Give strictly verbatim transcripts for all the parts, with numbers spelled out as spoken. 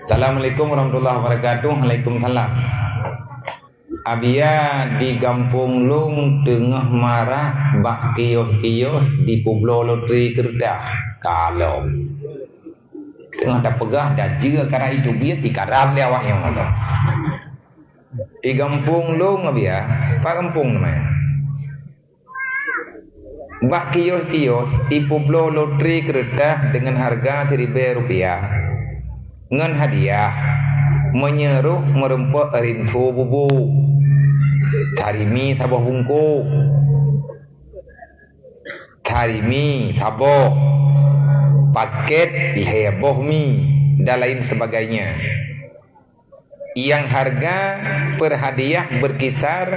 Assalamualaikum warahmatullahi wabarakatuh. Waalaikumsalam. Abia di gampông lôn teungoh marak bak kios-kios dipubloe lotri keureutah. Kalon. Teungoh tapeugah, dajeue kara itu biet ikaram lé awak nyang malon. Di gampông lôn, Abia, bak gampông namanya. Bak kios-kios ipubloe lotri keureutah deungon hareuga siribèe rupiah ngon hadiah, meunyoe rôh meureumpok rinso bubu, tari mi saboh bungkôh, tari mi saboh, pakèt lhèe boh mi, dan lain sebagainya. Nyang hareuga per hadiah beukisar,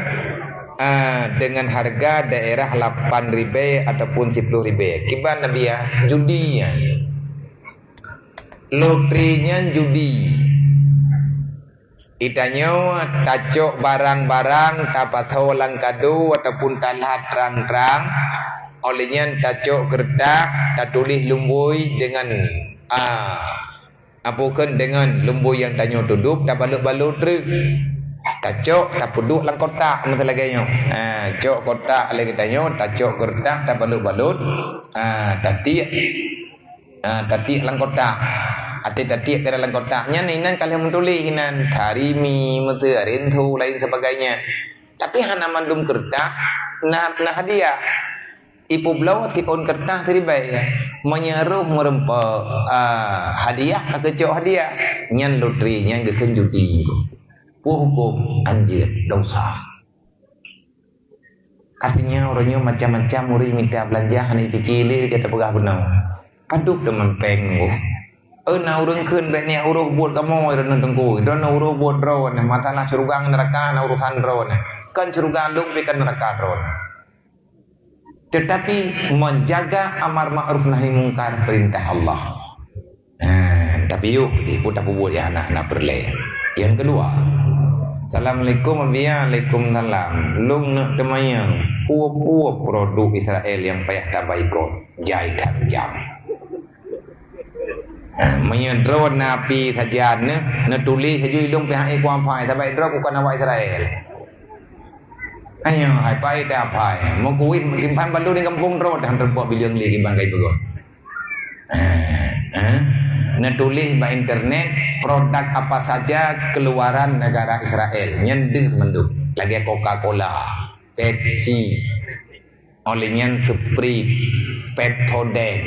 a, deungon hareuga daerah lapan ribèe ataupun siploh ribèe. Kiban Abia, judi nyan. Lotri nyan judi. Geutanyoe tacok barang-barang, tapasoe lam kado ataupun talat trang-trang, 'oh lheueh nyan tacok keureutah, tatuléh lumbôi deungon, a, Apoh kheun deungon lumbôi nyang tanyoe tudôb tabalot-balot treuk. Tacok, tapeuduek lam kotak meuteulagèe nyoe. Ha, cok kotak lé geutanyoe, tacok keureutah tabalot-balot, ha, tatiek, ha, tatiek lam kotak. Até tatiek keunan lam kotak nyan, inan ka lheueh meutuléh inan, tari mi, meuteue rinso, lain sebagainya. Tapi hana mandum keureutah na, na hadiah. Ipubloe siôn keureutah siribèe. Meunyoe rôh meureumpok, a, hadiah ka geucok hadiah. Nyan lotri, nyan geukheun judi. Peue hukôm? Anjeut, dosa. Artinya, uroe nyoe macam-macam ureueng mita beulanja hana jipike lé, ka tapeugah bunoe. Padub teuma péng nyoe. Eu, na ureueng kheun bèk neujak uroh buet kamoe, droeneuh teungku. Droeneuh uroh buet droeneuh, masalah syeuruga ngon neuraka na urusan droeneuh. Kon syeuruga lôn, pih kon neuraka droeneuh. Tetapi menjaga amar ma'ruf nahi mungkar perintah Allah. Ha, tapi yuk, di pun tapeubuet nyang hana, hana peureulèe. Yang kedua, Assalamualaikum, Abia. Waalaikumsalam. Lôn neuk teumanyong, peue-peue produk Israel nyang payah tabaikot? Jai that jam. Ha, meunyoe droeneuh na api sajan, neutuléh laju i lôn pih han ék kuapai, sabab droe bukon awak Israel. Ayo, hai pai ta pai. Meukuih meutimpan balu di gampông droe, han teumpok bileueng lé kiban kai peugah. Ha, ha. Neutuléh bak internet, produk apa saja keluaran negara Israel. Nyan deuh mandum. Lagèe Coca-Cola, Pepsi, 'oh lheueh nyan Sprite, Pepsodent.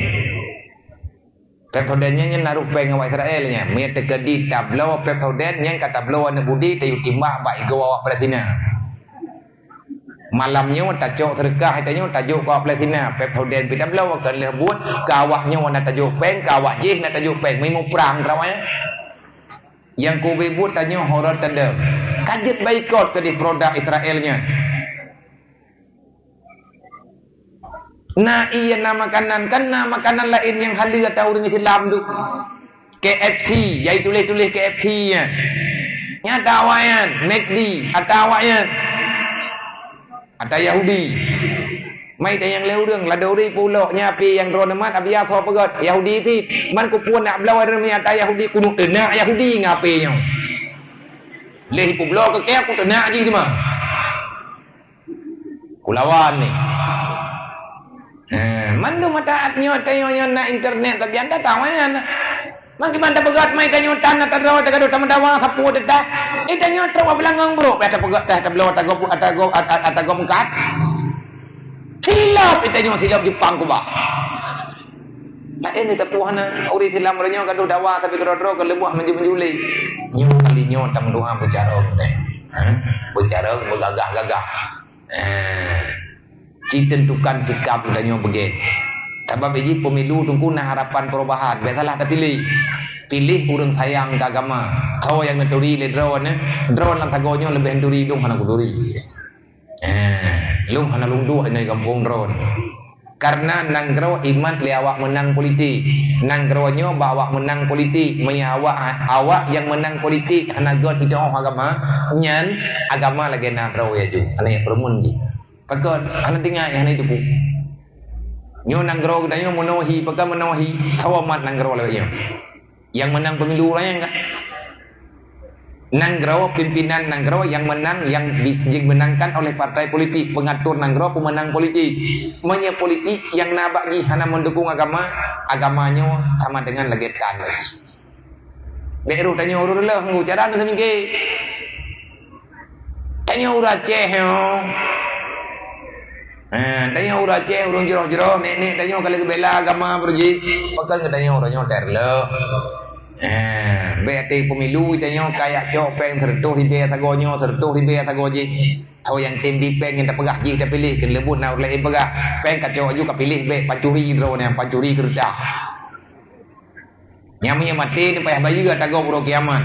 Pepsodent nyan, nyan na rôh péng awak Israel nyan. Meunyo teukeudi tabloe Pepsodent nyan ka tabloe aneuk budi, tayue timbak bak igoe awak Palestina. Malam nyoe tacok seudeukah, tanyoe tajok keu awak Palestina. Pepsodent pih tabloe, keu lheueh buet, keu awak nyoe na tajok péng, keu awak jih na tajok péng. Meunyo prang teurawai. Nyang keubiet buet tanyoe horot teudeung. Ka jeuet baikot keudeh produk Israel nyan. Na ié na makanan, kan na makanan laén nyang haleue ata ureueng Islam tu. K F C, jai tuléh-tuléh K F C nyan. Nyan ata awaknyan, McD, ata awaknyan. Ata Yahudi. Mai tanyong lé ureueng, ladôm ureueng pulok nyan api nyang droeneuh mat, Abia soe peugöt, Yahudi cit. Man kupeue nak bloe ureueng ata Yahudi, keuneuk teunak Yahudi ngon api nyoe. Lé ipubloe keu kèe, kuteunak jih teuma. Kulawan ni. Eh, mandum ata nyoe, ata nyoe, nyoe na internet, tapi anda tahu kan? Mangkiban tapeugöt mai tanyoe tan, ata droe, ata gadoh, tameudawa, sapeue teuta. Eh, tanyoe trok bak beulangong brok, ata peugöt, ata bloe, ata gob, ata gob, ata, ata gob meukat. Silop, eh, tanyoe silop Jepang kubah. Laén ni teupeue hana, ureueng Islam uroe nyoe gadoh dawa tapi keudroe-droe keuleubah meunjul-meunjul lé. Nyoe kali nyoe tameudoa beucarông teuh. Ha? Beucarông beugagah-gagah. Ha. Ci tentukan sikap geutanyoe beugét. Sabab jih pemilu teungku na harapan perubahan, bèk salah tapiléh. Piléh ureueng sayang keu agama. Soe nyang neuturi lé droeneuh, droeneuh lam sagoe nyoe leubeh neuturi, lôn hana kuturi. Eh, lôn hana lôn duek nyoe gampông droeneuh. Karena nanggroe imat lé awak meunang politik. Nanggroe nyoe bak awak meunang politik. Meunyoe awak, awak nyang meunang politik hana göt itoh agama, nyan agama lagèe na droe aju. Hana nyang peureumeun jih. Pakon hana tinggai, hana jiteupeue. Nyoe nanggroe geutanyoe meunohi, pakon meunohi, hawa mat nanggroe lagèe nyoe. Nyang meunang pemilu ureueng nyan kan? Nanggroe, pimpinan nanggroe nyang meunang, nyang bis-, jimeunangkan oleh partai politik, pengatur nanggroe, pemenang politik. Meunyoe politik nyang na bak jih hana mendukung agama, agama nyoe sama dengan lagée tan bak jih. Bék roh tanyoe ureuëng leuh ngu cara na mingke. Tanyoe ureuëng Aceh nyoe. Ha, tanyoe ureuëng Aceh, ureuëng jroh-jroh, nek-nek tanyoe ka lheueh geubela agama beureuji, pakon geutanyoe uroe nyoe terleuh. Ha, bék até pemilu tanyoe kajak cok péng seratus ribée sagoe nyoe, seratus ribée sagoe jih. Tho nyang tem bi péng nyang tapeugah jih tapiléh, keu leubuet na ureuëng laén peugah, péng kacok aju kapiléh bék, pancuri droeneuh, pancuri keureutah. Nyang meunyoe maté ni payah bayeue ata gob uroe kiamat.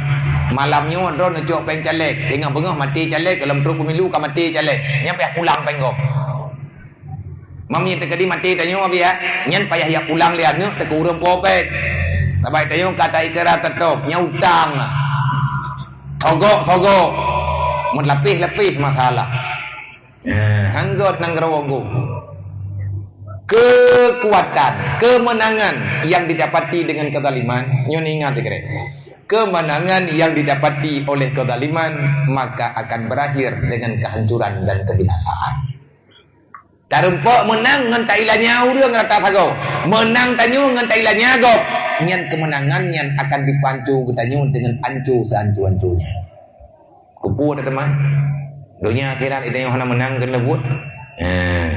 Malam nyoe droeneuh neucok péng caleg, teungoh beungoh maté caleg, lam trok pemilu ka maté caleg. Nyan payah pulang péng gob. Meunyoe teukeudi maté tanyoe, Abiya, nyan payah jak pulang lé aneuëk teuka ureuëng po péng. Sabai tanyoe ka taikra teutôb, nyan utang lah. Sogok-sogok. Meulapéh-lapéh masalah. Eh, hanggot nanggroe ngon. Keukuatan, kemenangan yang didapati dengan kezaliman, nyoe ingat dikira. Kemenangan yang didapati oleh kezaliman, maka akan berakhir dengan kehancuran dan kebinasaan. Tarumpok meunang ngon tailanya ureuëng rata sagoe. Meunang tanyoe ngon tailanya gob. Nyan kemenangan nyan akan dipanco geutanyoe dengan anco seanco-anconya. Keupeue teuma? Donya akhirat tanyoe hana meunang keu leubuet. Eh.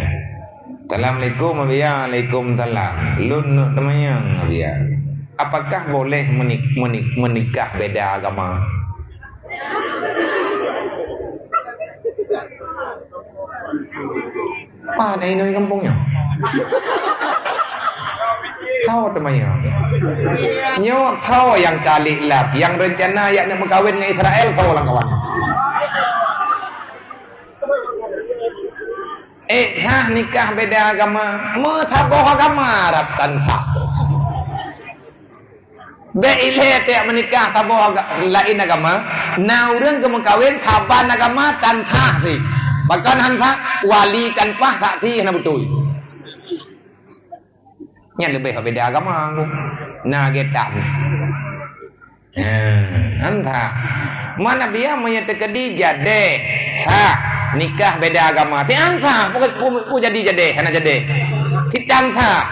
Assalamualaikum, Abiya. Waalaikumsalam. Lôn neuk teumanyong, Abiya. Apakah boleh menik-, menik-, menikah beda agama? Pat inong gampông nyoe? Tho teumanyong. Nyoe tho nyang ka lé lap, nyang reuncana jak neuk meukawen ngon Israel, tho lam kawan. Eh, sah nikah beda agama, meusaboh agama rab tan sah. Bék ilée tieb meunikah saboh aga-, laén agama, na ureuëng geumeukawen saban agama tan sah sih. Pakon han sah, wali tan paih, saksi hana beutôi. Nyan leubeh beda agama tu. Na getan. Ha, han sah. Mana biya meunyoe teukeudi jadeh, sah. Nikah beda agama. Si han sah, peue, peue, peue jadi jadeh, hana jadeh. Sitan sah.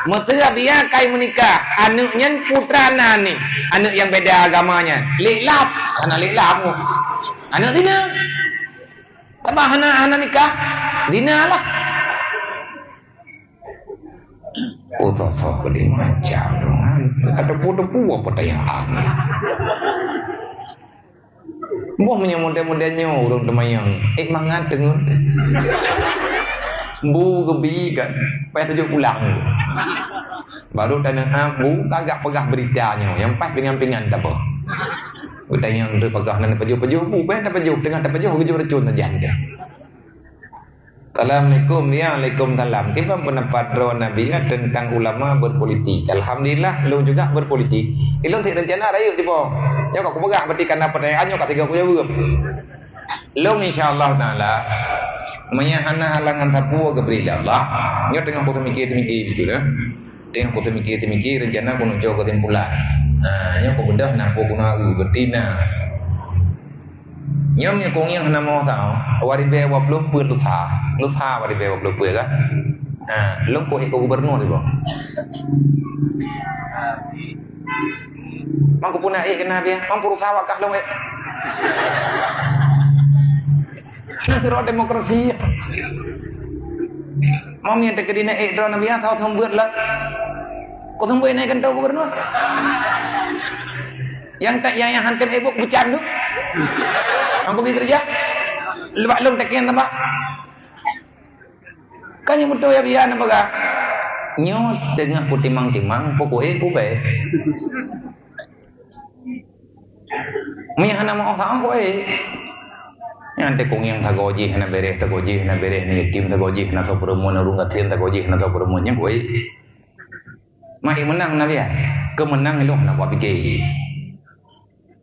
Meuseu biya kai meunikah, aneuëk nyan putra na ni, aneuëk nyang beda agama nyan. Lé lap, hana lé lap. Aneuëk zina. Tambah hana, hana nikah, zina lah. Oh, toh, toh, pedih macam tu, kan? Ada tepu-tepu apa tayang. Boh meunyoe model-model nyoe ureuëng teumanyong, eh, mangat teungeut. Bu geubi kan, payah tajok pulang. Baru taneuhab bu, kagak peugah berita nyoe, nyang paih pingan-pingan taboh. Geutanyoe tu peugah nan pajoh-pajoh bu, payah tapajoh, teungoh tapajoh geujok racun sajan teuh. Assalamualaikum. Ya, waalaikumsalam. Kiban pendapat droe Nabi ya tentang ulama berpolitik? Alhamdulillah, lôn juga berpolitik. Ilôn sit rencana rayeuk jipo. Nyoe ka kupeugah berarti kana pertanyaan nyoe ka tiga ku jaweueb. Lôn insya Allah taala, meunyo hana halangan sapeue geubri lé Allah, nyoe teungoh kuteumiki-teumiki beutôi dah. Teungoh kuteumiki-teumiki rencana kuneuk jok keusimpulan. Ha, nyoe kubeudôh na peue guna eu, berarti na. Nyoe meunyoe kuh ngieng hana meuusaha, dua ribèe dua ploh peuet lusa, lusa dua ribèe dua ploh peuet kan? Ha, lôn kuh ék keu gubernur iboh. Mang kupuna ék keunan biya, mang peurusaha wakah lôn ék. Nanggroe demokrasi. Mang nyang teukeudi na ék droe na biya, saboh seumeubeuet lah. Kuh seumeubeuet na kantô gubernur. Nyang tak, nyang, nyang hantem ék buet bucan tu. Nyang kubi keureuja. Leubak lôn takieng teuma. Kan nyang beutôi ya biya na peugah. Nyoe teungoh kutimang-timang, peue kuh ék kuh bèe. Meunyo hana meuusaha kuh ék. Nyan teuh kuh ngieng sagoe jih hana bèrèh, sagoe jih hana bèrèh, na yatim sagoe jih hana soe peureumeun, ureueng gasien sagoe jih hana soe peureumeun, nyan kuh ék. Mak ék meunang na biya. Keu meunang ilôn hana kupiké.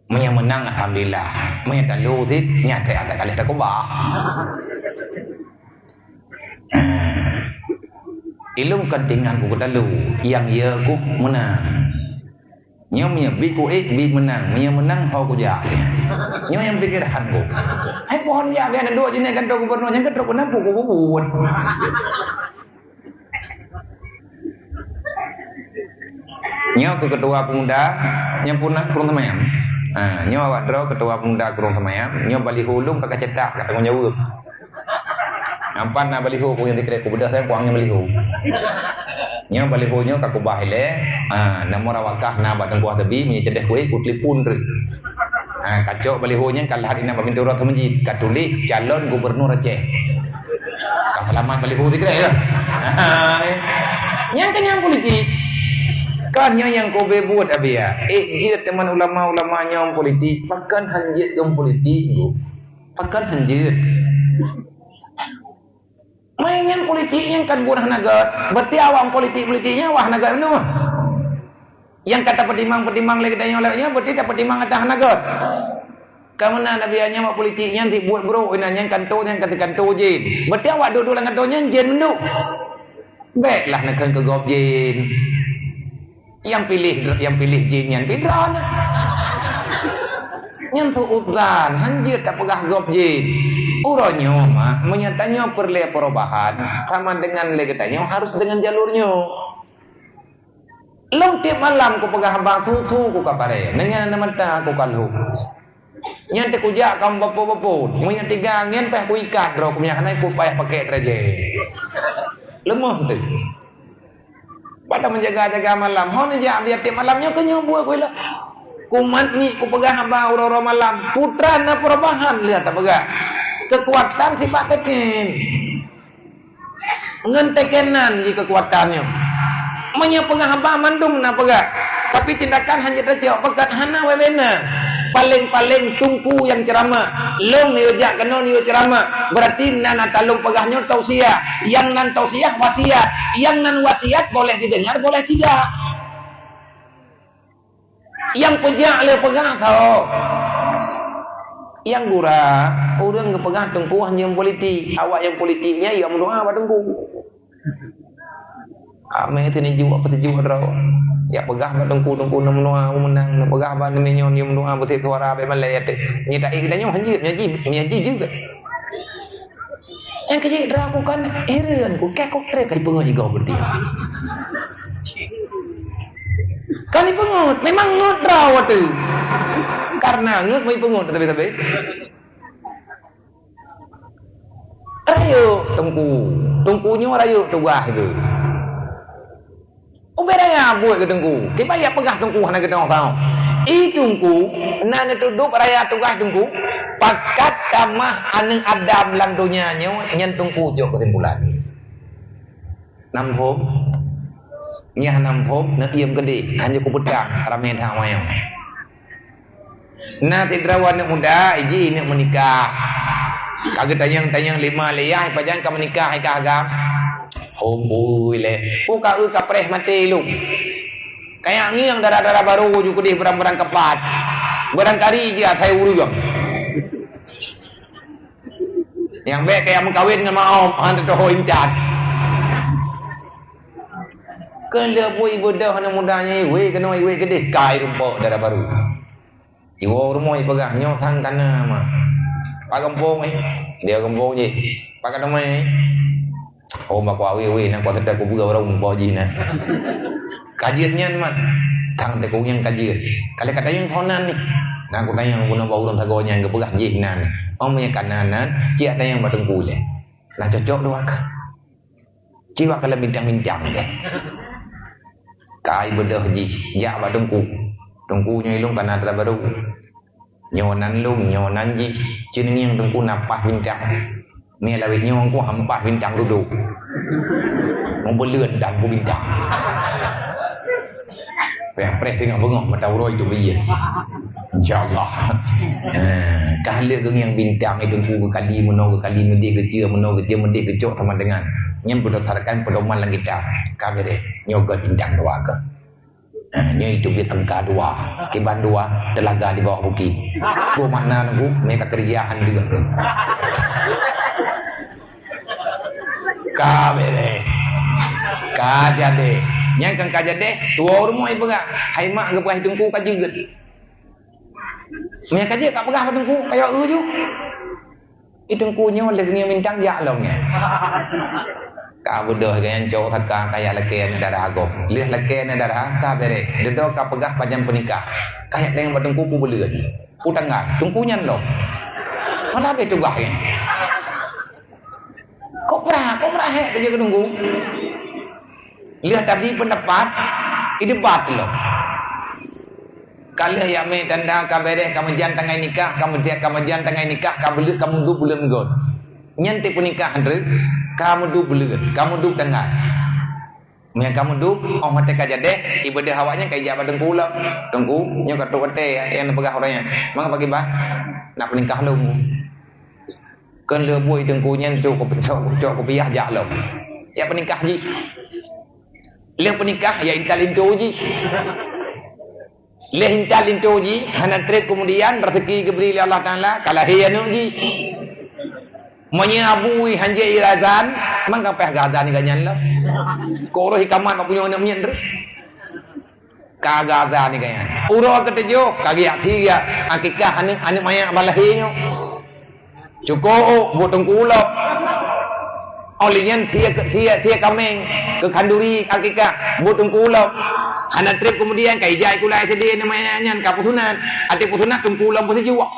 Meunyo meunang alhamdulillah. Meunyo talo sit, nyan teuh ata kali takubah. Ilôn kon tinggai kuh talo, nyang ye kuh meunang. Nyoe meunyoe bi kuék, bi meunang. Meunyoe meunang, ho kujak. Nyoe nyang pikiran ku. Hai pohon jak biasa duek jeunèh kantor gubernur, nyang keudroe keunan peue kububuet. Nyoe keu ketua pemuda, nyoe pun na Krueng Seumayang. Ha, nyoe awak droe ketua pemuda Krueng Seumayang, nyoe baliho lôn ka kacetak, ka tanggung jaweueb. Nampak na baliho ku nyang sikrek ku beudôh sayang kuang nyang baliho. Nyoe baliho nyoe ka kubah ilèe, ha, nomor awak kah na bak teungku Hasabi, meunyoe cedeh kuék ku telepon treuk. Ha, kacok baliho nyan ka lheueh inan bak pintoe uroe masjid, ka tuléh calon gubernur Aceh. Ka seulamat baliho sikrek ya. Ha, nyan kan nyang politik. Kan nyoe nyang kobe buet abi ya. Eh, jeuet teuma ulama-ulama nyang politik, pakon han jeuet nyang politik, Bu. Pakon han jeuet. Main nyan politik nyan kan buet hana gèt. Berarti awak politik-politik nyan wah hana gèt meunoe. Nyang ka tapeutimang-peutimang lé geutanyoe lagèe nyan, berarti tapeutimang ata hana gèt. Ka meunan Nabi nyan awak politik nyan sibuet brôk inan nyan kanto nyan ka kanto jén. Berarti awak duek-duek lam kanto nyan jén meunoe. Bèk lah neukheun keu gob jén. Nyang piléh, nyang piléh jén nyan pih droeneuh. Nyan su'udzan, han jeuet tapeugah gob jén. Uroe nyoe, mak, meunyoe tanyoe peureulèe perubahan, sama dengan lé geutanyoe harus dengan jalur nyoe. Lôn tiep malam kupeugah haba su-su ku ka paré, nyan na mata ku ka lhôk. Nyan teuk kujak ka bapo-bapo. Meunyoe tiga angén payah kuikat droe, meunyoe hana ku payah pakai derajat. Leumoh teuh. Padahai meujaga-jaga malam. Hon jak biar tiep malam nyoe keu nyoe buet kuila. Kumat ni kupeugah haba uroe-uroe malam. Putra na perubahan lheueh tapeugah. Kekuatan sifat teken. Ngon teken nan jih kekuatan nyoe. Meunyoe peugah haba mandum na peugah, tapi tindakan hana tacok, peugah hana wabena. Paléng-paléng teungku nyang ceramah, lôn yue jak keunoe yue ceramah. Berarti nan ata lôn peugah nyoe tausiah, nyang nan tausiah wasiat, nyang nan wasiat boleh didengar boleh tidak. Nyang peujak lé peugah tho. Nyang gura, ureueng geupeugah teungku hana nyang politik. Awak nyang politik nyan ya meudoa bak teungku. Amé sini juak peutujuh droe. Ya peugah bak teungku, teungku na meudoa meunang, na peugah bak nyoe nyoe meudoa beusit suara bèk malèe até. Nyoe tak ék tanyoe hanjeuet, nyoe ji, nyoe ji juga. Nyang keujiek droe ku kan hireuen ku, kèe kok trép ka jipeungeut jigoe beudiah. Kan jipeungeut, memang ngeut droe watèe. Karena ngeut meujipeungeut tapi-tapi. Rayeuk teungku, teungku nyoe rayeuk tugaih geuh. Ubé raya buet keu teungku. Kiban jak peugah teungku hana geutanyoe tau. I teungku, na neutudôk raya tugaih teungku, pakat tamah aneuk Adam lam donya nyoe, nyan teungku jok keusimpulan. Nam phom? Nyah nam phom, neuk iem keudeh, hanjeuet kupeutang, ramé that wayang. Na sidroe aneuk muda, iji neuk meunikah. Ka geutanyong-tanyong lé ma lé yah, pajan ka meunikah, hai ka agam. Hom bui lé. Ku ka eu ka preh maté lom. Kayak ngieng dara-dara barô ju keudeh barang-barang keupat. Barangkali ji asai ureueng. Nyang bèk kayak meukawen ngon maom, han teutoho intat. Keu lheueh bui beudôh aneuk muda nyan iwé keunoe iwé keudeh kai rumpok dara barô. Iwoe u rumoh ipeugah, "Nyoe sang kana, Mak." "Pat gampông, eh?" "Di gampông jih." "Pat ka teumé, eh?" "Oh, bak awé-awé, na kuat teuka kubu barô mupo jih na." Ka jeuet nyan, Mak. Sang teukong nyang ka jeuet. Ka lheueh ka tanyong thon nan ni. Na kutanyong bunoe bak ureueng sagoe nyan geupeugah jih nan. Oh, meunyo kana nan, ciyak tanyong bak teungku lé. Na cocok dua ka. Ci bak kalon bintang-bintang deh. Kai beudôh jih, jak bak teungku. Teungku nyoe ilôn kana dara barô. Nyoe nan lôn, nyoe nan jih. Ci neungieng teungku na paih bintang. Mé lawét nyoe ku hampah bintang duduk. Meubeuleuet dan ku bintang. Preh-preh teungoh beungoh mata uroe itu biyeu. Insya Allah. Ha, ka lheueh geungieng bintang itu ku geukali meunoe geukali meudeh geucue meunoe geucue meudeh geucok sama dengan. Nyan berdasarkan pedoman lam kitab. Ka beureh. Nyoe gèt bintang dua gèt. Ha, nyoe itu gèt angka dua. Kiban dua, telaga di bawah bukit. Ku makna nunggu, mereka kerja han deungoe. Ka beureh. Ka jadi. Nyang kan ka jadeh, tuwoe rumoh ipeugah. Hai mak geupeugah teungku ka jeuet. Meunyo ka jeuet ka peugah bak teungku, ka yue eu ju. I teungku nyoe lé ngieng bintang jak lom nyan. Ka beudôh geuh nyan cok saka ka yak lakée aneuk dara gob. Lheueh lakée aneuk dara ka bereh. Dudoe ka peugah pajan peunikah. Ka yak tengok bak teungku peubeuleuen. Peutanggai, teungku nyan lom. Mana habéh tugaih nyan? Kok pra, kok pra hék teujeuet keu teungku? Lheueh tabi peundapat, idebat lom. Ka lheueh yak mé tanda ka bereh, ka meujan tangai nikah, ka meujan, ka meujan tangai nikah, ka beuleuen, ka meudup beuleuen göt. Nyan teuk peunikah treuk, ka meudup beuleuen, ka meudup tangai. Meunyo ka meudup, óh watée ka jadeh, ibeudôh awaknyan ka ijak bak teungku lom. Teungku, nyoe ka trok watée nyang neupeugah uroe nyan. Mangat bagi bah, nak peunikah lom. Kon lheueh bui teungku nyan cok, cok, cok kupiah jak lom. Yak peunikah jih. Lheueh peunikah, yak intat linto jih. Lheueh intat linto jih, hana treb keumudian raseuki geubri lé Allah Taala, ka lahé aneuk jih. Meunyoe abu i hanjeuet i azan, mangka payah geuazan i gobnyan lom. Kok roh i kamat bak punyueng aneuk miet treuk. Ka geuazan i gobnyan. Uroe keutujôh, ka geujak sie akikah aneuk, aneuk manyak ban lahé nyoe. Cukôp, buet teungku lom. Óh lheueh nyan sie, sie, sie kaméng keu khanduri akikah, buet teungku lom. Hana treb keumudian ka ijak i kulah S D nyan, ka peusunat. Até peusunat teungku lom peusijuek.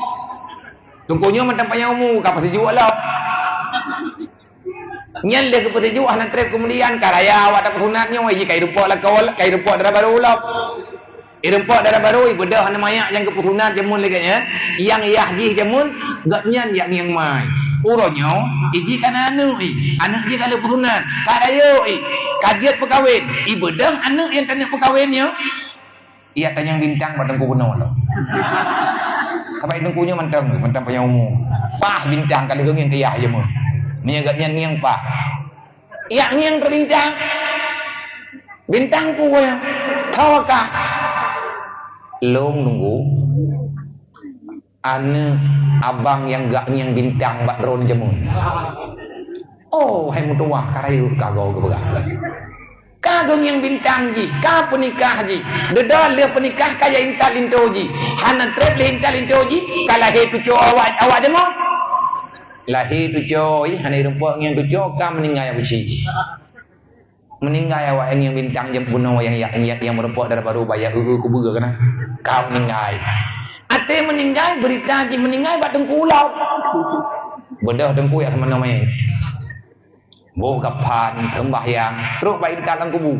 Teungku nyoe mantong panyang umu ka peusijuek lom. Nyan lheueh geupeusijuek hana treb keumudian ka raya awak tapeusunat nyoe, jih ka irumpok lakoe, ka irumpok dara barô lom. Irumpok dara barô, ibeudôh aneuk manyak nyang geupeusunat jameun lagée nyan, nyang yah jih jameun, gobnyan yak ngieng mai. Uroe nyoe, i jih ka na aneuk i, aneuk jih ka lheueh peusunat, ka rayeuk i, ka jeuet peukawen, ibeudôh aneuk nyang taneuk peukawen nyoe, yak tanyong bintang bak teungku bunoe lom. Sabab teungku nyoe mantong, mantong panyang umu. Pah bintang ka lheueh geungieng keu yah jameun. Meunyo gobnyan ngieng pah. Yak ngieng keu bintang. Bintang peue nyan? Tho kah? Lôn teungku. Aneuk abang nyang gak ngieng bintang bak droen jameun. Oh, hai meutuwah, ka rayeuk ka goe geupeugah. Ka geungieng bintang jih, ka peunikah jih. Dudoe lheueh peunikah ka yak intat linto jih. Hana treb lheueh intat linto jih, ka lahé cucoe awak, awak jameun. Lahé cucoe, hana irumpok ngieng cucoe, ka meuninggai Abusyik. Meuninggai awak ngieng bintang jeuet bunoe nyang, nyang, nyang, nyang meurumpok dara barô baya eu-eu kubeue keunan. Ka meuninggai. Até meuninggai, beurita jih meuninggai bak teungku lom. Beudôh teungku yak sama nama nyan. Boh gaphan, seumbahyang, trok bak intat lam kubu.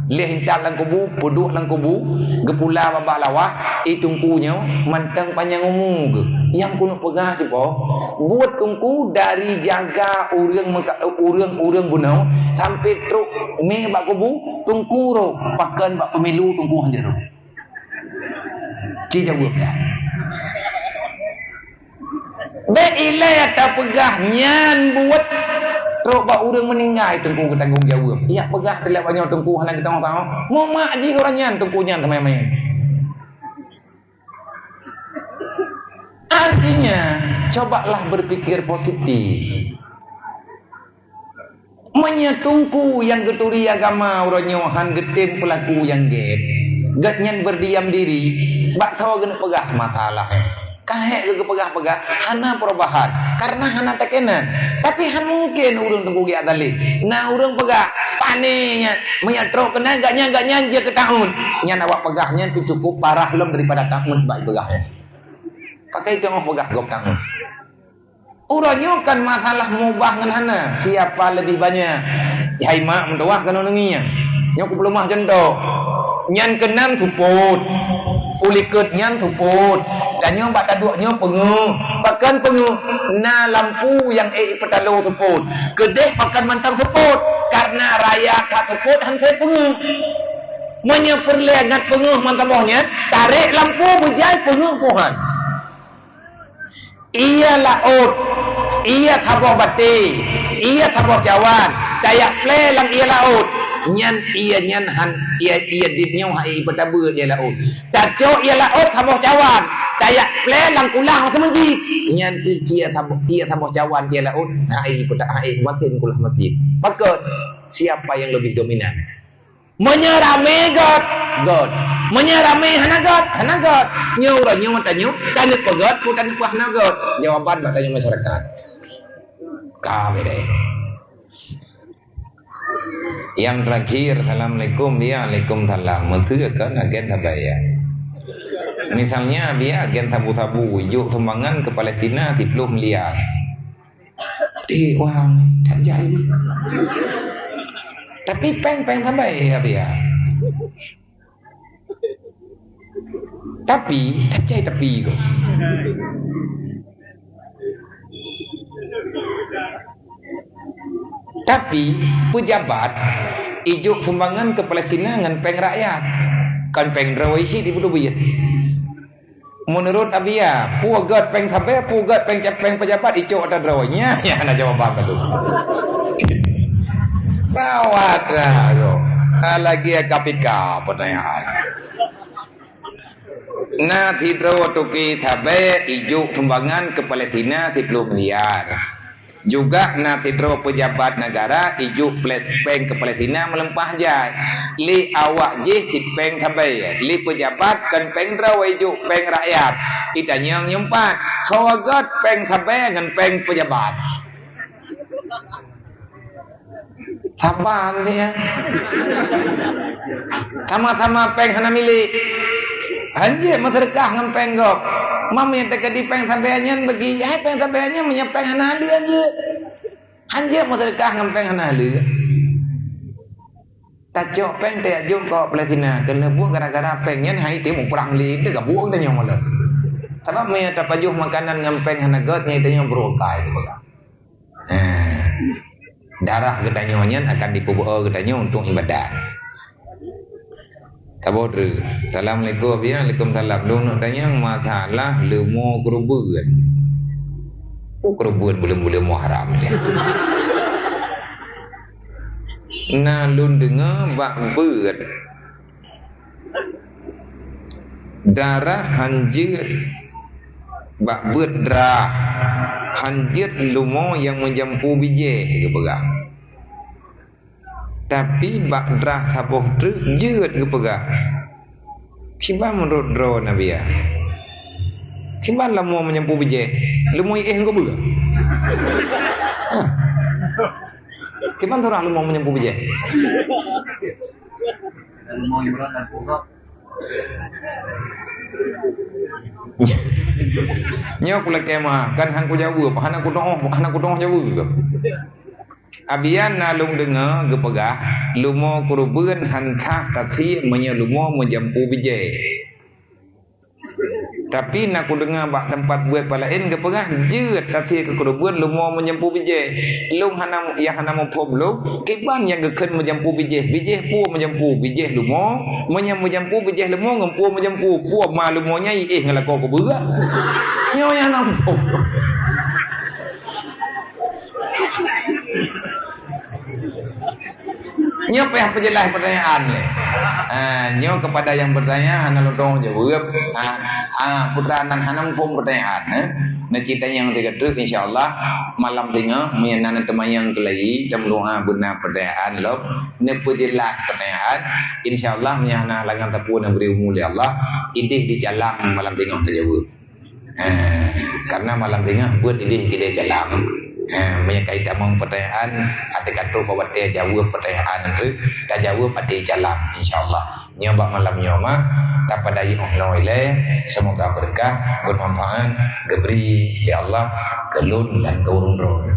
Lheueh intat lam kubu, peuduek lam kubu, geupula babah lawah, i teungku nyoe mantong panyang umu geuh. Nyang keuneuk peugah teuh boh, buet teungku dari jaga ureuëng meuka-, ureuëng-ureuëng bunoe sampai trok mé bak kubu, teungku roh, pakon bak pemilu teungku hana roh. Ci jaweueb nyan. Bék ilée tapeugah nyan buet trok bak ureuëng meuninggai teungku geutanggong jaweueb. Yak peugah teulat banyoe teungku hana geutanggong sahoe. Mumak jih ureuëng nyan teungku nyan teumé-mé. Artinya, cobalah berpikir positif. Meunyoe teungku nyang geuturi agama uroe nyoe han geutem peulaku nyang gét, gobnyan berdiam diri, bak saboh geuneuk peugah masalah nyan. Ka hék geupeugah-peugah, hana perubahan, karena hana teukenan. Tapi han mungken ureuëng teungku geujak daleh. Na ureuëng peugah, "Pane nyan, meunyoe trok keunan gobnyan, gobnyan jeuet keu taun." Nyan awak peugah nyan pih cukup parah lom daripada taun bak peugah nyan. Pakai teungoh peugah gob taun. Uroe nyoe kan masalah mubah ngon hana, siapa lebih banyak. Hai mak meutuwah keunoe neungieng. Nyoe kupeuleumah cuntoh. Nyan keunan seupôt. Ulikot nyan seupôt. Dan nyoe bak taduek nyoe peungeuh. Pakon peungeuh? Na lampu nyang ék ipeutalo seupôt. Keudeh pakon mantong seupôt? Karena raya ka seupôt han sép peungeuh. Meunyoe peureulée ngat peungeuh mantong boh nyan, tarek lampu beujai peungeuh pohan. Ie laôt, ie saboh batée, ie saboh cawan, tajak plé lam ie laôt, nyan ie nyan han, ie, ie dit nyoe han ipeutabeuet ie laôt. Tacok ie laôt saboh cawan, tajak plé lam kulah meuseujid, nyan pih ie saboh, ie saboh cawan ie laôt han ipeuta-, han imaken kulah masjid. Pakon? Siapa yang lebih dominan? Meunyoe ramé gét, gét. Meunyoe ramé hana gét, hana gét. Nyoe uroe nyoe tanyoe, taneuk peugét, peue taneuk hana gét. Jawaban bak tanyoe masyarakat. Ka beureh. Yang terakhir, assalamualaikum. Ya, waalaikumsalam. Meuteue kan agen sabai ya. Misalnya, biar agen sabu-sabu, jok sumbangan ke Palestina siplôh miliar. Eh, wang, tak jai. Tapi péng, péng sabai ya, biar. Tapi, tak jai tapi ko. Tapi, pejabat ijok sumbangan ke Palestina ngon péng rakyat. Kon péng droe isi di Budo Buet. Menurut Abia, peue gét péng sabai, peue gét péng cap-, péng pejabat icok ata droe. Nyan, nyan hana jawaban tu. Bawat lah tu. Ha, lagi K P K pertanyaan. Na sidroe toke sabai ijok sumbangan ke Palestina siplôh miliar. Juga na sidroe pejabat negara ijok ples-, péng ke Palestina meuleumpah jai. Lé awak jih cit péng sabai, lé pejabat kon péng droe ijok péng rakyat. Itanyong nyoe pat, soe gét péng sabai ngon péng pejabat? Saban dia. Sama-sama péng hana milék. Hanjeuet meuseudeukah ngon péng gob. Mam nyang teukeudi péng sabai nyan bagi, hai péng sabai nyan meunyoe péng hana lé hanjeuet. Hanjeuet meuseudeukah ngon péng hana lé. Tacok péng tajak jok keu Palestina, keuneuk buet gara-gara péng nyan hai teuh muprang lé, teuh gabuek tanyong malam. Sabab meunyoe tapajoh makanan ngon péng hana gét nyan tanyong beureukai teuh peugah. Eh, darah geutanyoe nyan akan dipeubeuet geutanyoe untuk ibadat. Saboh treuk. Assalamualaikum, ya, waalaikumsalam. Lôn nak tanyong masalah leumo keureubeuen. Oh, keureubeuen buleuen-buleuen Muharram ni. Na lôn deungoe bak beuet darah hanjeuet, bak beuet darah hanjeuet leumo nyang meujampu bijéh geupeugah. Tapi bak darah saboh treuk jeuet geupeugah. Kiban meunurot droe Nabi ya? Kiban leumo meujampu bijéh, leumo éh geupeugah. Ha. Kiban surah leumo meujampu bijéh. Nyoe kulakée meuah, kan han kujaweueb, hana kudoh, hana kudoh jaweueb. Abian na lôn deungoe geupeugah, leumo keureubeuen han sah tafsir meunyoe leumo meujampu bijéh. Tapi na kudeungoe bak teumpat buet palaén geupeugah, jeuet tafsir keu keureubeuen leumo meujampu bijéh. Lôn hana, nyang hana muphom lôn, kiban nyang geukheun meujampu bijéh. Bijéh peue meujampu? Bijéh leumo. Meunyoe meujampu bijéh leumo ngon peue meujampu? Peue ma leumo nyan jiéh ngon lakoe keubeue? Nyoe nyang hana muphom. Nyoe payah peujeulaih pertanyaan lé. Ha, nyoe kepada yang bertanya hana lôn tueng jaweueb. Ha, ha, putra nan hana muphom pertanyaan, eh. Neucit tanyong sigoe treuk, insya Allah malam singoh meunyoe na neuteumayang keulayi, tameudoa beuna pertanyaan lom, neupeujeulaih pertanyaan. Insya Allah meunyoe hana halangan sapeue neubri umu lé Allah, idéh di jalan malam singoh tajaweueb. Eh, karena malam singoh buet idéh keudéh jalan. Eh, meunyoe ka itamong pertanyaan, até ka trok bak watée jaweueb pertanyaan tu, tajaweueb até jalan, insya Allah. Nyoe bak malam nyoe mah, tapadai óh noe ilée, semoga berkah, bermanfaat, geubri lé Allah keu lôn dan keu ureuëng droe.